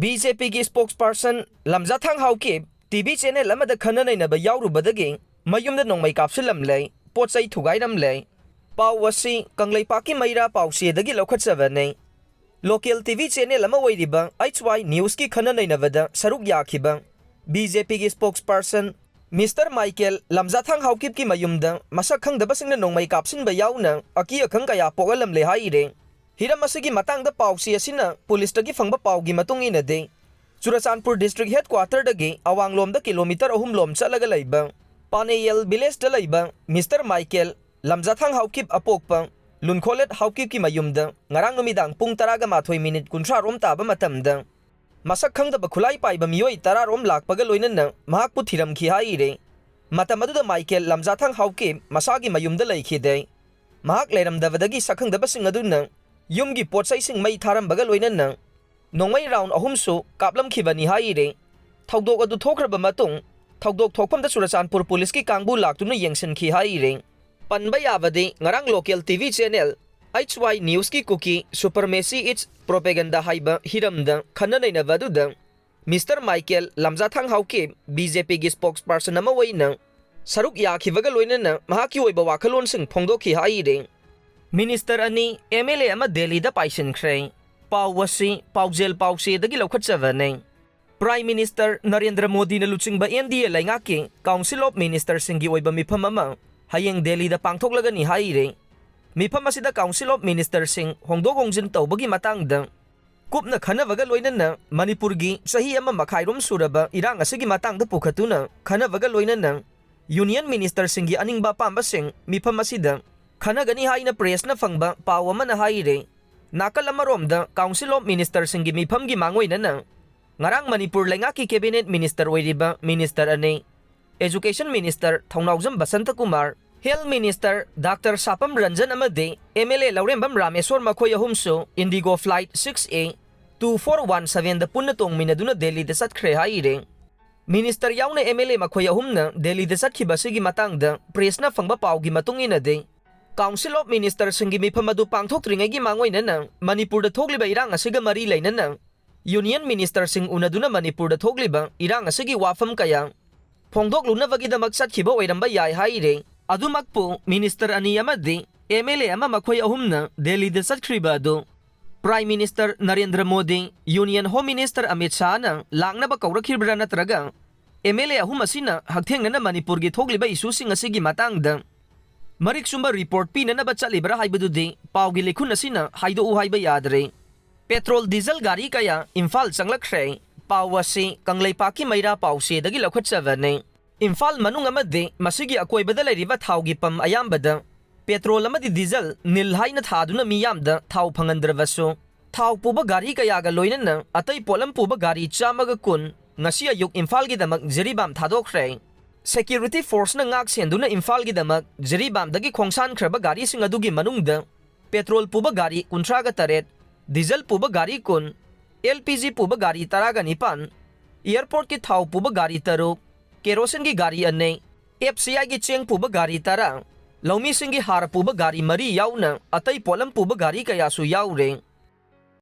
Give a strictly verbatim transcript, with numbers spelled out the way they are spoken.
B J ꯄꯤꯒꯤ spokesperson ꯂꯝꯖꯥꯊꯥꯡ Haokip T V channel ꯑꯃꯗ ꯈꯟꯅ ꯅꯩꯅꯕ ꯌꯥꯎꯔꯨꯕꯗꯒꯤ ꯃꯌꯨꯝꯗ ꯅꯣꯡꯃꯩ ꯀꯥꯞꯁꯤꯜꯂꯝꯂꯦ, ꯄꯣꯠ ꯆꯩ ꯊꯨꯒꯥꯏꯔꯝꯂꯦ꯫ ꯄꯥꯎ ꯑꯁꯤ ꯀꯪꯂꯩꯄꯥꯛꯀꯤ ꯃꯩꯔꯥ ꯄꯥꯎꯆꯦꯗꯒꯤ ꯂꯧꯈꯠꯆꯕꯅꯤ꯫ Local ꯇꯤ ꯚꯤ channel ꯑꯃ ꯑꯣꯏꯔꯤꯕ ꯑꯩꯆ ꯋꯥꯏ Newsꯀꯤ ꯈꯟꯅ ꯅꯩꯅꯕꯗ ꯁꯔꯨꯛ ꯌꯥꯈꯤꯕ ꯕꯤ ꯖꯦ ꯄꯤꯒꯤ spokesperson Mister ꯃꯥꯏꯀꯦꯜ ꯂꯝꯖꯥꯊꯥꯡ ꯍꯥꯎꯀꯤꯞꯀꯤ ꯃꯌꯨꯝꯗ ꯃꯁꯛ ꯈꯪꯗꯕꯁꯤꯡꯅ ꯅꯣꯡꯃꯩ ꯀꯥꯞꯁꯤꯟꯕ ꯌꯥꯎꯅ ꯑꯀꯤ ꯑꯈꯪ ꯀꯌꯥ ꯄꯣꯛꯍꯜꯂꯝꯂꯦ ꯍꯥꯏꯔꯦ꯫ ꯍꯤꯔꯝ ꯑꯁꯤꯒꯤ ꯃꯇꯥꯡꯗ ꯄꯥꯎꯆꯦ ꯑꯁꯤꯅ ꯄꯨꯂꯤꯁꯇꯒꯤ ꯐꯪꯕ ꯄꯥꯎꯒꯤ ꯃꯇꯨꯡ ꯏꯟꯅꯗꯤ, ꯆꯨꯔꯆꯥꯟꯄꯨꯔ district headquarterꯗꯒꯤ ꯑꯋꯥꯡꯂꯣꯝꯗ kilometre ꯑꯍꯨꯝ ꯂꯣꯝ ꯆꯠꯂꯒ ꯂꯩꯕ ꯄꯥꯅꯦꯌꯦꯜ villageꯇ ꯂꯩꯕ Mister ꯃꯥꯏꯀꯦꯜ ꯂꯝꯖꯥꯊꯥꯡ ꯍꯥꯎꯀꯤꯞ ꯑꯄꯣꯛꯄ ꯂꯨꯟꯈꯣꯂꯦꯠ ꯍꯥꯎꯀꯤꯞꯀꯤ ꯃꯌꯨꯝꯗ ꯉꯔꯥꯡ ꯅꯨꯃꯤꯗꯥꯡ ꯄꯨꯡ ꯇꯔꯥꯒ ꯃꯥꯊꯣꯏ minute ꯀꯨꯟꯊ꯭ꯔꯥ ꯔꯣꯝ ꯇꯥꯕ ꯃꯇꯝꯗ ꯃꯁꯛ ꯈꯪꯗꯕ ꯈꯨꯠꯂꯥꯏ ꯄꯥꯏꯕ ꯃꯤꯑꯣꯏ ꯇꯔꯥ ꯔꯣꯝ ꯂꯥꯛꯄꯒ ꯂꯣꯏꯅꯅ ꯃꯍꯥꯛꯄꯨ ꯊꯤꯔꯝꯈꯤ ꯍꯥꯏꯔꯦ꯫ ꯃꯇꯝ ꯑꯗꯨꯗ ꯃꯥꯏꯀꯦꯜ ꯂꯝꯖꯥꯊꯥꯡ ꯍꯥꯎꯀꯤꯞ ꯃꯁꯥꯒꯤ ꯃꯌꯨꯝꯗ ꯂꯩꯈꯤꯗꯦ꯫ ꯃꯍꯥꯛ ꯂꯩꯔꯝꯗꯕꯗꯒꯤ ꯁꯛꯈꯪꯗꯕꯁꯤꯡ ꯑꯗꯨꯅ ꯌꯨꯝꯒꯤ ꯄꯣꯠ ꯆꯩꯁꯤꯡ ꯃꯩ ꯊꯥꯔꯝꯕꯒ ꯂꯣꯏꯅꯅ ꯅꯣꯡꯃꯩ round ꯑꯍꯨꯝꯁꯨ ꯀꯥꯞꯂꯝꯈꯤꯕꯅꯤ ꯍꯥꯏꯔꯦ꯫ ꯊꯧꯗꯣꯛ ꯑꯗꯨ ꯊꯣꯛꯈ꯭ꯔꯕ ꯃꯇꯨꯡ ꯊꯧꯗꯣꯛ ꯊꯣꯛꯐꯝꯗ ꯆꯨꯔꯆꯥꯟꯄꯨꯔ ꯄꯨꯂꯤꯁꯀꯤ ꯀꯥꯡꯕꯨ ꯂꯥꯛꯇꯨꯅ ꯌꯦꯡꯁꯤꯟꯈꯤ ꯍꯥꯏꯔꯦ꯫ ꯄꯟꯕ ꯌꯥꯕꯗꯤ ꯉꯔꯥꯡ local T V channel H Y Newsꯀꯤ ꯀꯨꯀꯤ supremacy is propaganda ꯍꯥꯏꯕ ꯍꯤꯔꯝꯗ ꯈꯟꯅ ꯅꯩꯅꯕ ꯑꯗꯨꯗ Mister Michael Lamjathang Haokip B J ꯄꯤꯒꯤ spokesperson ꯑꯃ ꯑꯣꯏꯅ ꯁꯔꯨꯛ ꯌꯥꯈꯤꯕꯒ ꯂꯣꯏꯅꯅ ꯃꯍꯥꯛꯀꯤ ꯑꯣꯏꯕ ꯋꯥꯈꯜꯂꯣꯟꯁꯤꯡ ꯐꯣꯡꯗꯣꯛꯈꯤ ꯍꯥꯏꯔꯦ꯫ Minister ꯑꯅꯤ, ꯑꯦꯝ ꯑꯦꯜ ꯑꯦ ꯑꯃ ꯗꯦꯜꯂꯤꯗ ꯄꯥꯏꯁꯤꯟꯈ꯭ꯔꯦ꯫ ꯄꯥꯎ ꯑꯁꯤ ꯄꯥꯎꯖꯦꯜ ꯄꯥꯎꯆꯦꯗꯒꯤ ꯂꯧꯈꯠꯆꯕꯅꯤ꯫ Prime Minister ꯅꯔꯦꯟꯗ꯭ꯔ ꯃꯣꯗꯤꯅ ꯂꯨꯆꯤꯡꯕ ꯑꯦꯟ ꯗꯤ ꯑꯦ ꯂꯩꯉꯥꯛꯀꯤ Council of Ministerꯁꯤꯡꯒꯤ ꯑꯣꯏꯕ ꯃꯤꯐꯝ ꯑꯃ ꯍꯌꯦꯡ ꯗꯦꯜꯂꯤꯗ ꯄꯥꯡꯊꯣꯛꯂꯒꯅꯤ ꯍꯥꯏꯔꯦ꯫ ꯃꯤꯐꯝ ꯑꯁꯤꯗ Council of Ministerꯁꯤꯡ ꯍꯣꯡꯗꯣꯛ ꯍꯣꯡꯖꯤꯟ ꯇꯧꯕꯒꯤ ꯃꯇꯥꯡꯗ ꯀꯨꯞꯅ ꯈꯟꯅꯕꯒ ꯂꯣꯏꯅꯅ ꯃꯅꯤꯄꯨꯔꯒꯤ ꯆꯍꯤ ꯑꯃ ꯃꯈꯥꯏꯔꯣꯝ ꯁꯨꯔꯕ ꯏꯔꯥꯡ ꯑꯁꯤꯒꯤ ꯃꯇꯥꯡꯗ ꯄꯨꯈꯠꯇꯨꯅ ꯈꯟꯅꯕꯒ ꯂꯣꯏꯅꯅ Union Ministerꯁꯤꯡꯒꯤ ꯑꯅꯤꯡꯕ ꯑꯄꯥꯝꯕꯁꯤꯡ ꯃꯤꯐꯝ ꯑꯁꯤꯗ ꯈꯟꯅꯒꯅꯤ ꯍꯥꯏꯅ pressꯅ ꯐꯪꯕ ꯄꯥꯎ ꯑꯃꯅ ꯍꯥꯏꯔꯦ꯫ ꯅꯥꯀꯜ ꯑꯃꯔꯣꯝꯗ Council of Ministerꯁꯤꯡꯒꯤ ꯃꯤꯐꯝꯒꯤ ꯃꯥꯡꯑꯣꯏꯅꯅ ꯉꯔꯥꯡ ꯃꯅꯤꯄꯨꯔ ꯂꯩꯉꯥꯛꯀꯤ cabinet minister ꯑꯣꯏꯔꯤꯕ minister ꯑꯅꯤ, Education Minister ꯊꯧꯅꯥꯎꯖꯝ Basanta Kumar, Health Minister Doctor ꯁꯥꯄꯝ Ranjan ꯑꯃꯗꯤ ꯑꯦꯝ ꯑꯦꯜ ꯑꯦ ꯂꯧꯔꯦꯝꯕꯝ ꯔꯥꯃꯦꯁꯣꯔ ꯃꯈꯣꯏ ꯑꯍꯨꯝꯁꯨ Indigo flight six A two four one sevenꯗ ꯄꯨꯟꯅ ꯇꯣꯡꯃꯤꯟꯅꯗꯨꯅ ꯗꯦꯜꯂꯤꯗ ꯆꯠꯈ꯭ꯔꯦ ꯍꯥꯏꯔꯦ꯫ Minister ꯌꯥꯎꯅ ꯑꯦꯝ ꯑꯦꯜ ꯑꯦ ꯃꯈꯣꯏ ꯑꯍꯨꯝꯅ ꯗꯦꯜꯂꯤꯗ ꯆꯠꯈꯤꯕ ꯑꯁꯤꯒꯤ ꯃꯇꯥꯡꯗ pressꯅ ꯐꯪꯕ ꯄꯥꯎꯒꯤ ꯃꯇꯨꯡ ꯏꯟꯅꯗꯤ, Council of Ministerꯁꯤꯡꯒꯤ ꯃꯤꯐꯝ ꯑꯗꯨ ꯄꯥꯡꯊꯣꯛꯇ꯭ꯔꯤꯉꯩꯒꯤ ꯃꯥꯡꯑꯣꯏꯅꯅ ꯃꯅꯤꯄꯨꯔꯗ ꯊꯣꯛꯂꯤꯕ ꯏꯔꯥꯡ ꯑꯁꯤꯒ ꯃꯔꯤ ꯂꯩꯅꯅ ꯌꯨꯅꯤꯌꯟ ꯃꯤꯅꯤꯁꯇꯔꯁꯤꯡ ꯎꯅꯗꯨꯅ ꯃꯅꯤꯄꯨꯔꯗ ꯊꯣꯛꯂꯤꯕ ꯏꯔꯥꯡ ꯑꯁꯤꯒꯤ ꯋꯥꯐꯝ ꯀꯌꯥ ꯐꯣꯡꯗꯣꯛꯂꯨꯅꯕꯒꯤꯗꯃꯛ ꯆꯠꯈꯤꯕ ꯑꯣꯏꯔꯝꯕ ꯌꯥꯏ ꯍꯥꯏꯔꯦ꯫ ꯑꯗꯨꯃꯛꯄꯨ ꯃꯤꯅꯤꯁꯇꯔ ꯑꯅꯤ ꯑꯃꯗꯤ ꯑꯦꯝ ꯑꯦꯜ ꯑꯦ ꯑꯃ ꯃꯈꯣꯏ ꯑꯍꯨꯝꯅ ꯗꯦꯜꯂꯤꯗ ꯆꯠꯈ꯭ꯔꯤꯕ ꯑꯗꯨ prime minister Narendra Modi, union home minister Amit ꯁꯥꯍꯅ ꯂꯥꯛꯅꯕ ꯀꯧꯔꯛꯈꯤꯕ꯭ꯔꯥ ꯅꯠꯇ꯭ꯔꯒ ꯑꯦꯝ ꯑꯦꯜ ꯑꯦ ꯑꯍꯨꯝ ꯑꯁꯤꯅ ꯍꯛꯊꯦꯡꯅꯅ ꯃꯅꯤꯄꯨꯔꯒꯤ ꯊꯣꯛꯂꯤꯕ ꯏꯁꯨꯁꯤꯡ ꯑꯁꯤꯒꯤ ꯃꯇꯥꯡꯗ ꯃꯔꯤꯛ ꯆꯨꯝꯕ ꯔꯤꯄꯣꯔꯠ ꯄꯤꯅꯅꯕ ꯆꯠꯂꯤꯕ꯭ꯔꯥ ꯍꯥꯏꯕꯗꯨꯗꯤ ꯄꯥꯎꯒꯤ ꯂꯤꯈꯨꯟ ꯑꯁꯤꯅ ꯍꯥꯏꯗꯣꯛꯎ ꯍꯥꯏꯕ ꯌꯥꯗ꯭ꯔꯦ꯫ ꯄꯦꯇ꯭ꯔꯣꯜ ꯗꯤꯖꯜ ꯒꯥꯔꯤ ꯀꯌꯥ ꯏꯝꯐꯥꯜ ꯆꯪꯂꯛꯈ꯭ꯔꯦ꯫ ꯄꯥꯎ ꯑꯁꯤ ꯀꯪꯂꯩꯄꯥꯛꯀꯤ ꯃꯩꯔꯥ ꯄꯥꯎꯆꯦꯗꯒꯤ ꯂꯧꯈꯠꯆꯕꯅꯤ꯫ ꯏꯝꯐꯥꯜ ꯃꯅꯨꯡ ꯑꯃꯗꯤ ꯃꯁꯤꯒꯤ ꯑꯀꯣꯏꯕꯗ ꯂꯩꯔꯤꯕ ꯊꯥꯎꯒꯤ ꯄꯝ ꯑꯌꯥꯝꯕꯗ ꯄꯦꯇ꯭ꯔꯣꯜ ꯑꯃꯗꯤ ꯗꯤꯖꯜ ꯅꯤꯜ ꯍꯥꯏꯅ ꯊꯥꯗꯨꯅ ꯃꯤꯌꯥꯝꯗ ꯊꯥꯎ ꯐꯪꯍꯟꯗ꯭ꯔꯕꯁꯨ, ꯊꯥꯎ ꯄꯨꯕ ꯒꯥꯔꯤ ꯀꯌꯥꯒ ꯂꯣꯏꯅꯅ ꯑꯇꯩ ꯄꯣꯠꯂꯝ ꯄꯨꯕ ꯒꯥꯔꯤ ꯆꯥꯝꯃꯒ ꯀꯨꯟ ꯉꯁꯤ ꯑꯌꯨꯛ ꯏꯝꯐꯥꯜꯒꯤꯗꯃꯛ ꯖꯤꯔꯤꯕꯥꯝ ꯊꯥꯗꯣꯛꯈ꯭ꯔꯦ꯫ ꯁꯦꯀ꯭ꯌꯨꯔꯤꯇꯤ ꯐꯣꯔꯁꯅ ꯉꯥꯛ ꯁꯦꯟꯗꯨꯅ ꯏꯝꯐꯥꯜꯒꯤꯗꯃꯛ ꯖꯤꯔꯤꯕꯥꯝꯗꯒꯤ ꯈꯣꯡꯁꯥꯟꯈ꯭ꯔꯕ ꯒꯥꯔꯤꯁꯤꯡ ꯑꯗꯨꯒꯤ ꯃꯅꯨꯡꯗ ꯄꯦꯇ꯭ꯔꯣꯜ ꯄꯨꯕ ꯒꯥꯔꯤ ꯀꯨꯟꯊ꯭ꯔꯥꯒ ꯇꯔꯦꯠ, ꯗꯤꯖꯜ ꯄꯨꯕ ꯒꯥꯔꯤ ꯀꯨꯟ, ꯑꯦꯜ ꯄꯤ ꯖꯤ ꯄꯨꯕ ꯒꯥꯔꯤ ꯇꯔꯥꯒ ꯅꯤꯄꯥꯟ, ꯑꯦꯌꯔꯄꯣꯔꯠꯀꯤ ꯊꯥꯎ ꯄꯨꯕ ꯒꯥꯔꯤ ꯇꯔꯨꯛ, ꯀꯦꯔꯣꯁꯤꯟꯒꯤ ꯒꯥꯔꯤ ꯑꯅꯤ, ꯑꯦꯐ ꯁꯤ ꯑꯥꯏꯒꯤ ꯆꯦꯡ ꯄꯨꯕ ꯒꯥꯔꯤ ꯇꯔꯥ, ꯂꯧꯃꯤꯁꯤꯡꯒꯤ ꯍꯥꯔ ꯄꯨꯕ ꯒꯥꯔꯤ ꯃꯔꯤ ꯌꯥꯎꯅ ꯑꯇꯩ ꯄꯣꯠꯂꯝ ꯄꯨꯕ ꯒꯥꯔꯤ ꯀꯌꯥꯁꯨ ꯌꯥꯎꯔꯦ꯫